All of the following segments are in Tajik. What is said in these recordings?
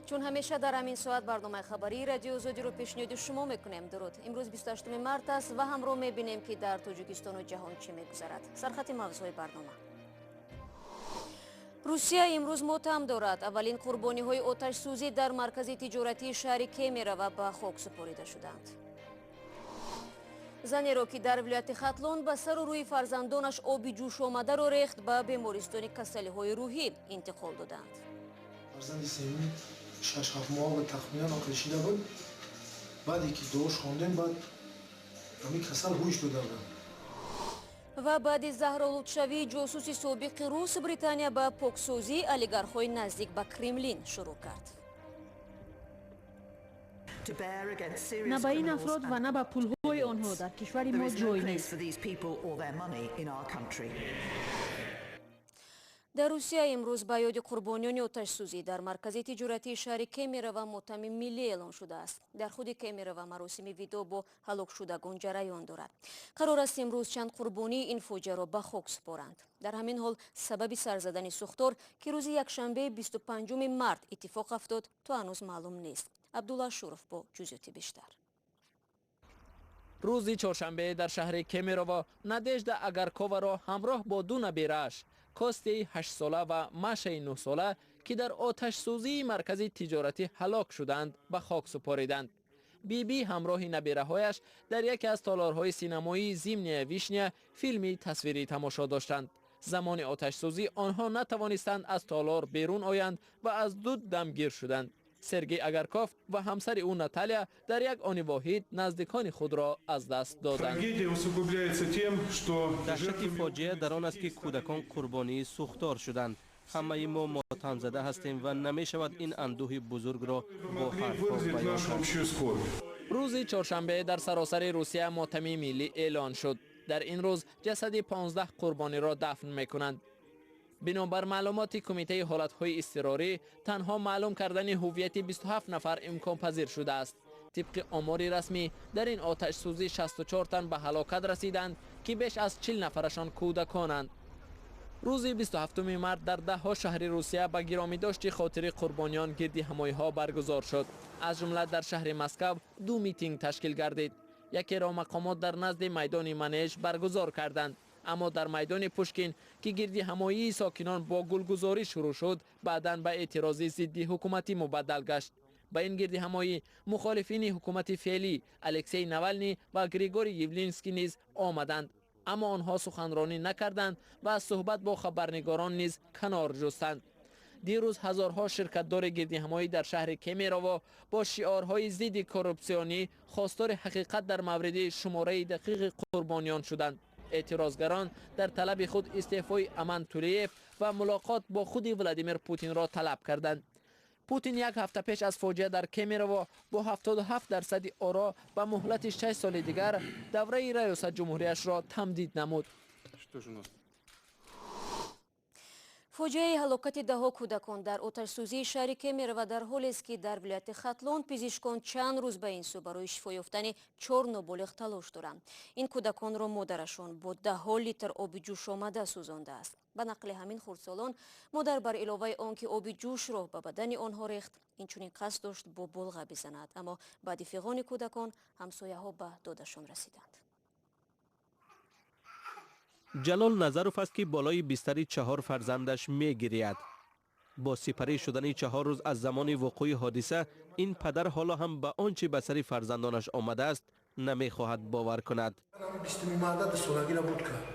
Чун ҳамеша дар ҳамин соат барномаи хабарии Радиои Озодиро пешниҳоди шумо мекунем. Дуруд. Имрӯз 28 март аст ва ҳамроҳ мебинем, ки дар Тоҷикистону ҷаҳон чӣ мегузарад. Сархати мавзӯи барнома. Русия имрӯз мотам дорад. Аввалин қурбониҳои оташсӯзӣ дар маркази тиҷоратии шаҳри Кемерово ба хок супорида шуданд. Занеро, ки дар вилояти Хатлон ба сару рӯи фарзандонаш оби ҷӯшомадаро рехт, ба бемористони касалиҳои рӯҳӣ интиқол доданд. Фарзанди сеюми 6-7 моҳа ба тахминан оқишида буд. Баъде ки дуош хондем, баъд ҳамин касал ҳуш дода будам. Ва баъди заҳролудшавии ҷосуси собиқи рус, Британия ба поксозии олигархҳои наздик ба Кремлин шурӯъ кард. На ба ин афрод ва на ба пулҳои онҳо дар кишвари мо ҷой нест. Дар Русия имрӯз ба ёди қурбониёни оташсӯзӣ дар маркази тиҷоратии шаҳри Кемерово мотами миллӣ эълон шудааст. Дар худи Кемерово маросими видоъ бо ҳалокшудагон ҷараён дорад. Қарор аст, имрӯз чанд қурбонии ин фоҷиаро ба хок супоранд. Дар ҳамин ҳол сабаби сар задани сӯхтор, ки рӯзи якшанбеи 25 март иттифоқ афтод, то ҳанӯз маълум нест. Абдулла Ашуров бо ҷузъиёти бештар. Рӯзи чоршанбе дар шаҳри Кемерово Надежда Агарковаро ҳамроҳ бо ду набирааш, Костяи 8сола ва Машаи 9сола, ки дар оташсӯзии маркази тиҷоратӣ ҳалок шуданд, ба хок супориданд. Бибӣ ҳамроҳи набираҳояш дар яке аз толорҳои синамоии «Зимняя вишня» филми тасвирӣ тамошо доштанд. Замони оташсӯзӣ онҳо натавонистанд аз толор берун оянд ва аз дуд дамгир шуданд. Сергей Агарков ва ҳамсари ӯ Наталия дар як они воҳид наздикони худро аз даст доданд. Даҳшати фоҷиа дар он аст, ки кӯдакон қурбонии сӯхтор шуданд. Ҳамаи мо мотамзада ҳастем ва намешавад ин андӯҳи бузургро бо ҳарфҳо баён кард. Рӯзи чоршанбе дар саросари Русия мотами миллӣ эълон шуд. Дар ин рӯз ҷасади 15 қурбониро дафн мекунанд. Бинобар маълумоти Кумитаи ҳолатҳои изтирорӣ, танҳо маълум кардани ҳуввияти 27 нафар имконпазир шудааст. Тибқи омори расмӣ, дар ин оташсӯзӣ 64 тан ба ҳалокат расиданд, ки беш аз 40 нафарашон кӯдаконанд. Рӯзи 27 март дар даҳҳо шаҳри Русия ба гиромидошти хотири қурбониён гирди ҳамоиҳо баргузор шуд. Аз ҷумла дар шаҳри Москав ду митинг ташкил гардид. Якеро мақомот дар назди майдони Манеж баргузор карданд, аммо дар майдони Пушкин, ки гирди ҳамоии сокинон бо гулгузорӣ шурӯъ шуд, баъдан ба эътирози зидди ҳукуматӣ мубаддал гашт. Ба ин гирди ҳамоӣ мухолифини ҳукумати феълӣ Алексей Навални ва Григорий Явлинский низ омаданд, аммо онҳо суханронӣ накарданд ва аз суҳбат бо хабарнигорон низ канор ҷустанд. Дирӯз ҳазорҳо ширкатдори гирдиҳамоӣ дар шаҳри Кемерово бо шиорҳои зидди коррупсионӣ хостори ҳақиқат дар мавриди шумораи дақиқи қурбониён шуданд. Эътирозгарон дар талаби худ истеъфои Аман Тулеев ва мулоқот бо худи Владимир Путинро талаб карданд. Путин як ҳафта пеш аз фоҷиа дар Кемерово бо 77 дарсади оро ба муҳлати 6 соли дигар давраи раёсат ҷумҳурияшро тамдид намуд. Фоҷиаи ҳалокати даҳҳо кӯдакон дар оташсӯзии шаҳри Кемерово дар ҳолест, ки дар вилояти Хатлон пизишкон чанд рӯз ба ин сӯ барои шифо ёфтани чор ноболиғ талош доранд. Ин кӯдаконро модарашон бо даҳҳо литр оби ҷӯшомада сӯзондааст. Ба нақли ҳамин хурдсолон, модар бар иловаи он ки оби ҷӯшро ба бадани онҳо рехт, инчунин қасд дошт бо болға бизанад, аммо баъди фиғони кӯдакон ҳамсояҳо ба додашон расиданд. Ҷалол Назаров аст, ки болои бистари чаҳор фарзандаш мегирияд. Бо сипарӣ шудани 4 рӯз аз замони вуқӯи ҳодиса, ин падар ҳоло ҳам ба он чӣ ба сари фарзандонаш омадааст, намехоҳад бовар кунад. 20-уми марта 2 солагира буд кард.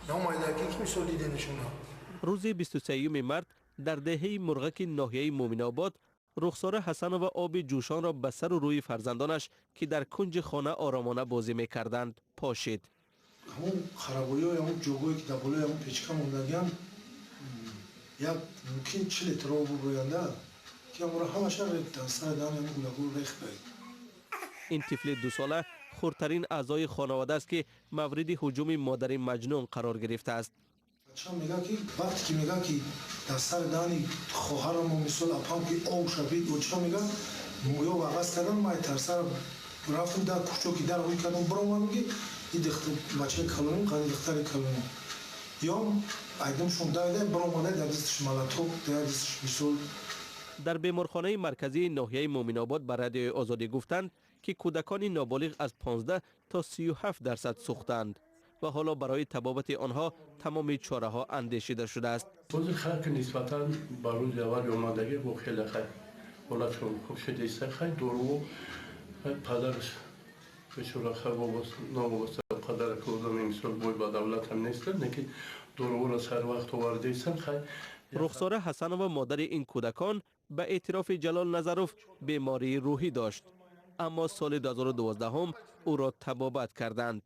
Наомайдаки ки мисол диденишона. Рӯзи 23-юми март дар деҳаи Мурғаки ноҳияи Муъминобод Рухсора Ҳасанова оби ҷӯшонро ба сару рӯи фарзандонаш, ки дар кунҷи хона оромона бозӣ мекарданд, пошид. Ҳамун харабоиҳои, ҳамун ҷогое, ки дар болои ҳамун печка мондагиам, як мумкин 40 литр об бубоянда, ки ҳамуро ҳамаша дар сари даҳани ҳамун гулагул рехтай. Ин тифли 2сола хурдтарин аъзои хонавода аст, ки мавриди ҳуҷуми модари маҷнун қарор гирифтааст. Бачам мега, ки вақте ки мега, ки дар сари даҳани хоҳарамо, мисол апам, ки об шавид, оча мега, ё вағаз кардам, май тарсара рафтам, дар кӯчо ки дар ҳуй кардам, биромадам, ки и бачаи калоним қади духтари калоним ё айдамшон дайда биромада, дар дасташ молоток, дар дасташ мисол. Дар беморхонаи марказии ноҳияи Муъминобод ба Радиои Озодӣ гуфтанд, ки кӯдакони ноболиғ аз 15 то 37% сӯхтаанд ва ҳоло барои табобати онҳо тамоми чораҳо андешида шудааст. Ҳозир хай ки нисбатан ба рӯзи аввали омадагӣ бо хеле хай ҳолатшон хуб шудааст. Хай дору падараш бечора хай новобаста қадара ки одами мисол бой ба давлат ҳам нестанд, лекин доруро сарвақт овардаистанд хай. Рухсора Ҳасанова, модари ин кӯдакон, ба эътирофи Ҷалол Назаров бемории рӯҳӣ дошт, аммо соли 2012 ӯро табобат карданд.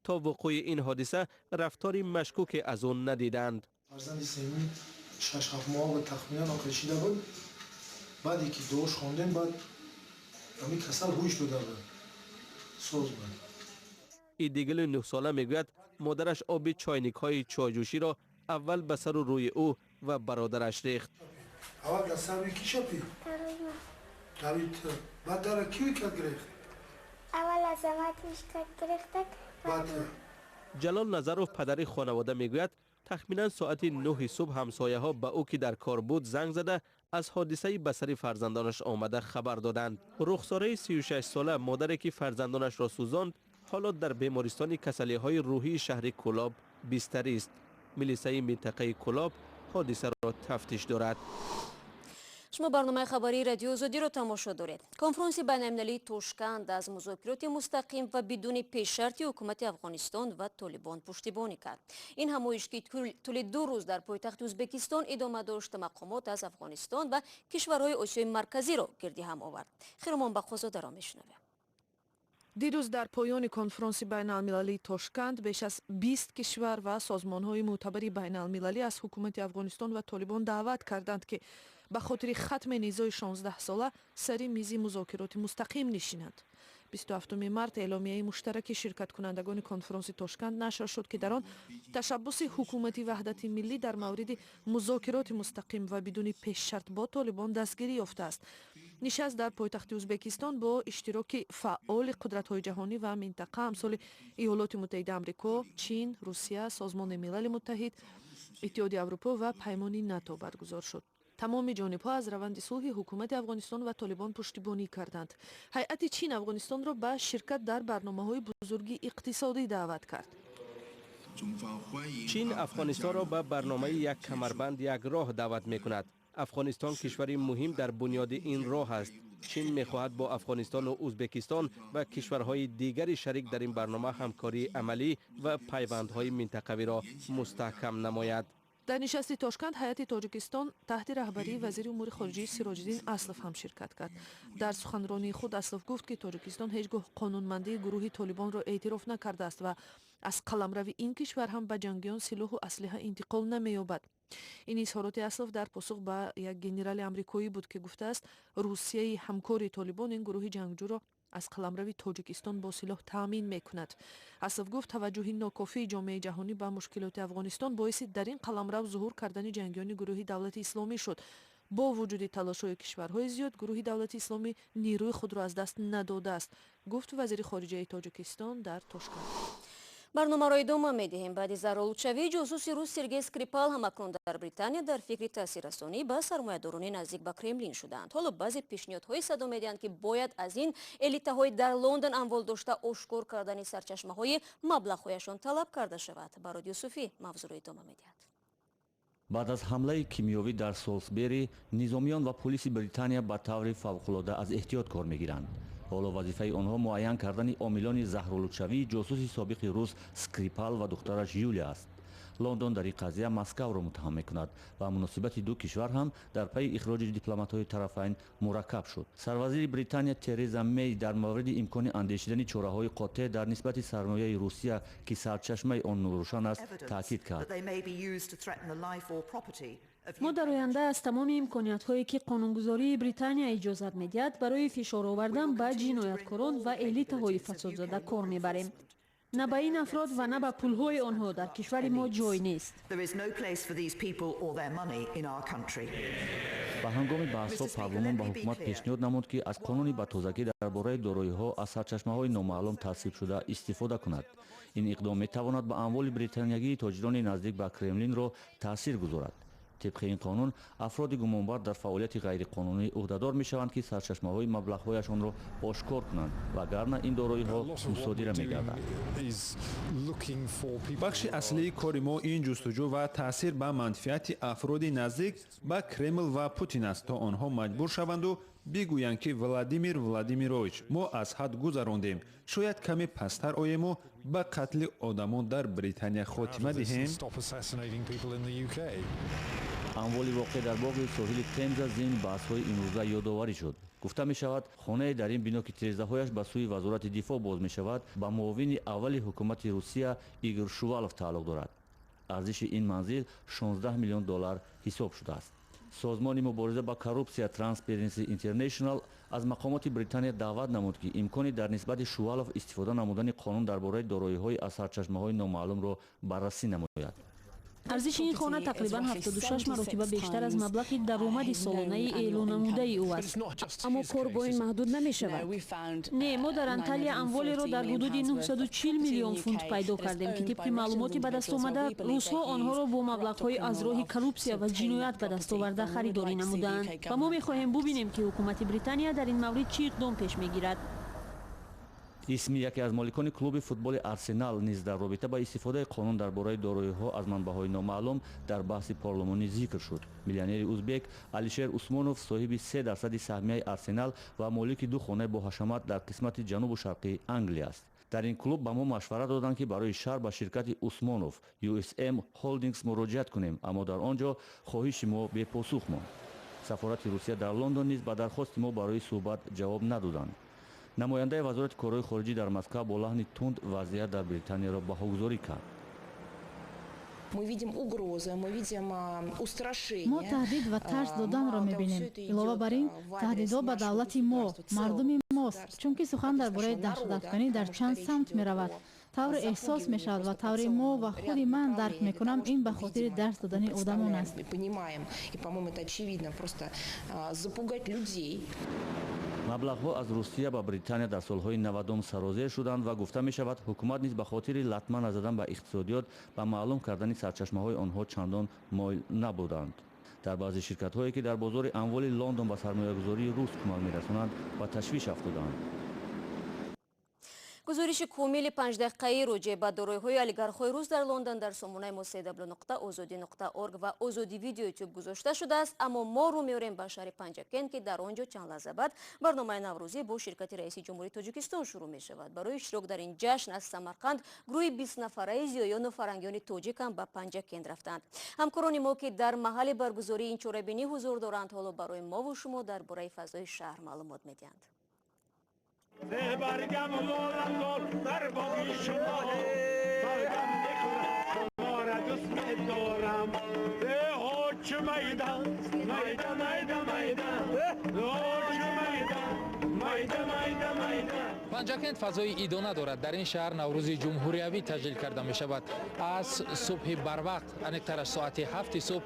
То вуқӯи ин ҳодиса рафтори машкуке аз ӯ надиданд. Фарзанди сеюми 6-7 моҳ тахминан охир буд. Баъде ки дуош хондем, баъд ҳамин касал ҳуш дода буд, соз буд. Идигили 9-сола мегӯяд, модараш оби чойникҳои чойҷӯширо аввал ба сару рӯи ӯ ва бародараш рехт. Аввал дар сари ки шапи? Баъд дара ки кард гирехт? Аввал Азамат кард гирехтак. Баъд Ҷалол Назаров, падари хонавода, мегӯяд, тахминан соати 9 субҳ ҳамсояҳо ба ӯ, ки дар кор буд, занг зада, аз ҳодисаи ба сари фарзандонаш омада хабар доданд. Рухсораи 36-сола, модаре ки фарзандонашро сӯзонд, ҳоло дар бемористони касалиҳои рӯҳии шаҳри Кӯлоб бистарист. Милисаи минтақаи Кӯлоб ҳодисаро тафтиш дорад. Шумо барномаи хабарии Радиои Озодиро тамошо доред. Конфронси байналмилалии Тошканд аз музокироти мустақим ва бидуни пешшарти ҳукумати Афғонистон ва Толибон пуштибонӣ кард. Ин ҳамоиш, ки тӯли 2 рӯз дар пойтахти Ӯзбекистон идома дошт, мақомот аз Афғонистон ва кишварҳои Осиёи Марказиро гирди ҳам овард. Хиромон Бақозодаро мешунавем. Дирӯз дар поёни конфронси байналмилалии Тошканд беш аз 20 кишвар ва созмонҳои мӯътабари байналмилалӣ аз ҳукумати Афғонистон ва Толибон даъват карданд, ки ба хотири хатми низои 16-сола сари мизи музокироти мустақим нишинанд. 27 март эъломияи муштараки ширкаткунандагони конфронси Тошканд нашр шуд, ки дар он ташаббуси ҳукумати ваҳдати миллӣ дар мавриди музокироти мустақим ва бидуни пешшарт бо Толибон дастгирӣ ёфтааст. Нишаст дар пойтахти Ӯзбекистон бо иштироки фаъоли қудратҳои ҷаҳонӣ ва минтақа, амсоли Иёлоти Муттаҳидаи Амрико, Чин, Русия, Созмони Милали Муттаҳид, Иттиҳоди Аврупо ва Паймони НАТО баргузор шуд. Тамоми ҷонибҳо аз раванди сулҳи ҳукумати Афғонистон ва Толибон пуштибонӣ карданд. Ҳайати Чин Афғонистонро ба ширкат дар барномаҳои бузурги иқтисодӣ даъват кард. Чин Афғонистонро ба барномаи «Як камарбанд, як роҳ» даъват мекунад. Афғонистон кишвари муҳим дар бунёди ин роҳ аст. Чин мехоҳад бо Афғонистону Ӯзбекистон ва кишварҳои дигари шарик дар ин барнома ҳамкории амалӣ ва пайвандҳои минтақавиро мустаҳкам намояд. Дар нишасти Тошканд ҳайати Тоҷикистон таҳти раҳбарии вазири умури хориҷии Сироҷиддин Аслов ҳам ширкат кард. Дар суханронии худ Аслов гуфт, ки Тоҷикистон ҳеҷ гоҳ қонунмандии гурӯҳи Толибонро эътироф накардааст ва аз қаламрави ин кишвар ҳам ба ҷангиён силоҳу аслиҳа интиқол намеёбад. Ин изҳороти Аслов дар посух ба як генерали амрикоӣ буд, ки гуфтааст, Русияи ҳамкори Толибон ин гурӯҳи ҷангҷӯро аз қаламрави Тоҷикистон бо силоҳ таъмин мекунад. Аслов гуфт, таваҷҷӯҳи нокофии ҷомеаи ҷаҳонӣ ба мушкилоти Афғонистон боиси дар ин қаламрав зуҳур кардани ҷангиёни гурӯҳи Давлати Исломӣ шуд. Бо вуҷуди талошҳои кишварҳои зиёд, гурӯҳи Давлати Исломӣ нерӯи худро аз даст надодааст, гуфт вазири хориҷаи Тоҷикистон дар Тошканд. Барномаро идома медиҳем. Баъди заҳролудшавии ҷосуси рус Сергей Скрипал, ҳамакнун дар Британия дар фикри таъсиррасонӣ ба сармоядорони наздик ба Кремлин шудаанд. Ҳоло баъзе пешниҳодҳое садо медиҳанд, ки бояд аз ин элитаҳои дар Лондон амвол дошта ошкор кардани сарчашмаҳои маблағҳояшон талаб карда шавад. Барод Юсуфӣ мавзӯъро идома медиҳад. Баъд аз ҳамлаи кимиёвӣ дар Солсбери, низомиён ва полиси Британия ба таври фавқулода аз эҳтиёт кор мегиранд. Ҳоло вазифаи онҳо муайян кардани омилони заҳролудшавии ҷосуси собиқи рус Скрипал ва духтараш Юлия аст. Лондон дар ин қазия Москавро муттаҳам мекунад ва муносибати ду кишвар ҳам дар пайи ихроҷи дипломатҳои тарафайн мураккаб шуд. Сарвазири Британия Тереза Мей дар мавриди имкони андешидани чораҳои қотеъ дар нисбати сармояи Русия, ки сарчашмаи он норӯшан аст, таъкид кард. Мо дар оянда аз тамоми имкониятҳое, ки қонунгузории Британия иҷозат медиҳад, барои фишор овардан ба ҷинояткорон ва элитаҳои фасодзада кор мебарем. На ба ин афрод ва на ба пулҳои онҳо дар кишвари мо ҷой нест. Ба ҳангоми баҳсҳо парлумон ба ҳукумат пешниҳод намуд, ки аз қонуни ба тозагӣ дар бораи дороиҳо аз сарчашмаҳои номаълум тасвибшуда истифода кунад. Ин иқдом метавонад ба амволи британиягии тоҷирони наздик ба Кремлинро таъсир гузорад. Тибқи ин қонун, афроди гумонбар дар фаъолияти ғайриқонунӣ ӯҳдадор мешаванд, ки сарчашмаҳои маблағҳояшонро ошкор кунанд, вагарна ин дороиҳо мусодира мегарданд. Бахши аслии кори мо ин ҷустуҷӯ ва таъсир ба манфиати афроди наздик ба Кремл ва Путин аст, то онҳо маҷбур шаванду бигӯянд, ки Владимир Владимирович, мо аз ҳад гузарондем, шояд каме пасттар оему ба қатли одамон дар Британия хотима диҳем. Амволи воқеъ дар боғи соҳили Темза зимни баҳсҳои имрӯза ёдоварӣ шуд. Гуфта мешавад, хонае дар ин бино, ки тирезаҳояш ба сӯи Вазорати дифоъ боз мешавад, ба муовини аввали ҳукумати Русия Игор Шувалов тааллуқ дорад. Арзиши ин манзил 16 миллион доллар ҳисоб шудааст. Созмони мубориза ба коррупсия Transparency International аз мақомоти Британия даъват намуд, ки имкони дар нисбати Шувалов истифода намудани қонун дар бораи дороиҳои аз сарчашмаҳои номаълумро баррасӣ намояд. Арзиши ин хона тақрибан 76 маротиба бештар аз маблағи даромади солонаи эълоннамудаи ӯ аст. Аммо кор бо ин маҳдуд намешавад. Не, мо дар Анталия амволеро дар ҳудуди 940 миллион фунт пайдо кардем, ки тибқи маълумоти ба даст омада, русҳо онҳоро бо маблағҳои аз роҳи коррупсия ва ҷиноят ба даст оварда харидорӣ намуданд. Ва мо мехоҳем бубинем, ки ҳукумати Британия дар ин маврид чӣ иқдом пеш мегирад. Исми яке аз моликони клуби футболи Арсенал низ дар робита ба истифодаи қонун дар бораи дороиҳо аз манбаъҳои номаълум дар баҳси парлумонӣ зикр шуд. Миллионери узбек Алишер Усмонов соҳиби 3% саҳмияи Арсенал ва молики ду хонаи боҳашамат дар қисмати ҷанубу шарқии Англия аст. Дар ин клуб ба мо машварат доданд, ки барои шарҳ ба ширкати Усмонов USM Holdings муроҷиат кунем, аммо дар он ҷо хоҳиши мо бепосух монд. Сафорати Русия дар Лондон низ ба дархости мо барои суҳбат ҷавоб надоданд. Намояндаи Вазорати корҳои хориҷӣ дар Москва бо лаҳни тунд вазъият дар Британияро баҳогузорӣ кард. Мы видим угрозы, мы видим устрашение. Мо таҳдид ва тарс доданро мебинем. Илова бар ин, таҳдидҳо ба давлати мо, мардуми мост, чунки сухан дар бораи даҳшатафканӣ дар чанд самт меравад. Тавре эҳсос мешавад ва тавре мо ва худи ман дарк мекунам, ин ба хотири дарс додани одамон аст. Понимаем, и, по-моему, это очевидно, просто запугать людей. Маблағҳо аз Русия ба Британия дар солҳои 90-ум сарозер шуданд ва гуфта мешавад, ҳукумат низ ба хотири латма назадан ба иқтисодиёт ба маълум кардани сарчашмаҳои онҳо чандон моил набуданд. Дар баъзе ширкатҳое, ки дар бозори амволи Лондон ба сармоягузории рус кӯмак мерасонанд, ба ташвиш афтоданд. Гузориши комили 5 дақиқаӣ роҷеъ ба дороиҳои олигархҳои рус дар Лондон дар сомонаи мо cw.озодӣ.org ва Озодӣ Видео Ютуб гузошта шудааст. Аммо мо рӯ меорем ба шаҳри Панҷакент, ки дар он ҷо чанд лаҳза баъд барномаи наврӯзӣ бо ширкати раиси ҷумҳури Тоҷикистон шурӯъ мешавад. Барои иштирок дар ин ҷашн аз Самарқанд гурӯҳи 20 нафараи зиёёну фарҳангиёни тоҷик ҳам ба Панҷакент рафтанд. Ҳамкорони мо, ки дар маҳалли баргузории ин чорабинӣ ҳузур доранд, ҳоло барои мову шумо дар бораи фазои шаҳр маълумот медиҳанд. برگم مولم در باقی شما برگم میخورم شما را دوست میدارم. هوچ میدان میدان میدان میدان هوچ میدان میدان میدان میدان. Панҷакент фазои идона дорад. Дар ин шаҳр Наврӯзи ҷумҳуриявӣ таҷлил карда мешавад. Аз субҳи барвақт, аниқтараш соати 7-и субҳ,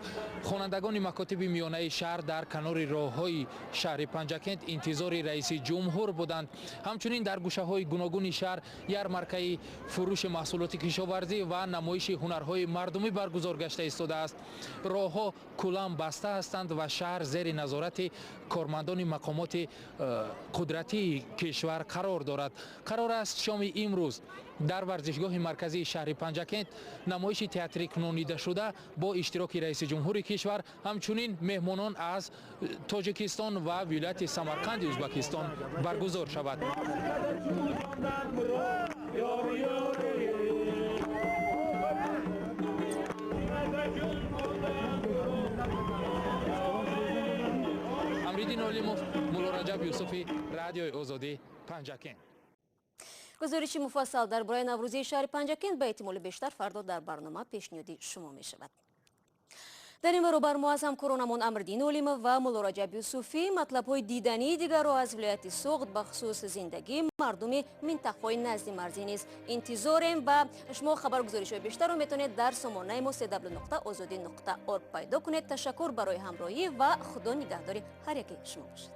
хонандагони макотиби миёнаи шаҳр дар канори роҳҳои шаҳри Панҷакент интизори раиси ҷумҳур буданд. Ҳамчунин дар гӯшаҳои гуногуни шаҳр ярмаркаи фурӯши маҳсулоти кишоварзӣ ва намоиши ҳунарҳои мардумӣ баргузор гашта истодааст. Роҳҳо куллан баста ҳастанд ва шаҳр зери назорати кормандони мақомоти қудратии кишвар қарор дорад. Қарор аст, шоми имрӯз дар варзишгоҳи марказии шаҳри Панҷакент намоиши театрӣ кунонидашуда бо иштироки раиси ҷумҳури кишвар, ҳамчунин меҳмонон аз Тоҷикистон ва вилояти Самарқанди Ӯзбакистон баргузор шавад. Амриддин Олимов, Муллораҷаб Юсуфӣ, Радиои Озодӣ, Панҷакент. Гузориши муфассал дар бораи наврӯзии шаҳри Панҷакент ба эҳтимоли бештар фардо дар барнома пешниҳоди шумо мешавад. Дар ин баробар мо аз ҳамкоронамон Амриддин Олимов ва Муллораҷаб Юсуфӣ матлабҳои дидании дигарро аз вилояти Суғд, бахусус зиндагии мардуми минтақаҳои назди марзӣ низ интизорем ва шумо хабаргузоришҳои бештарро метавонед дар сомонаи мо cw.озодӣ.org пайдо кунед. Ташаккур барои ҳамроҳӣ ва Худо нигаҳдори ҳар яке шумо бошад.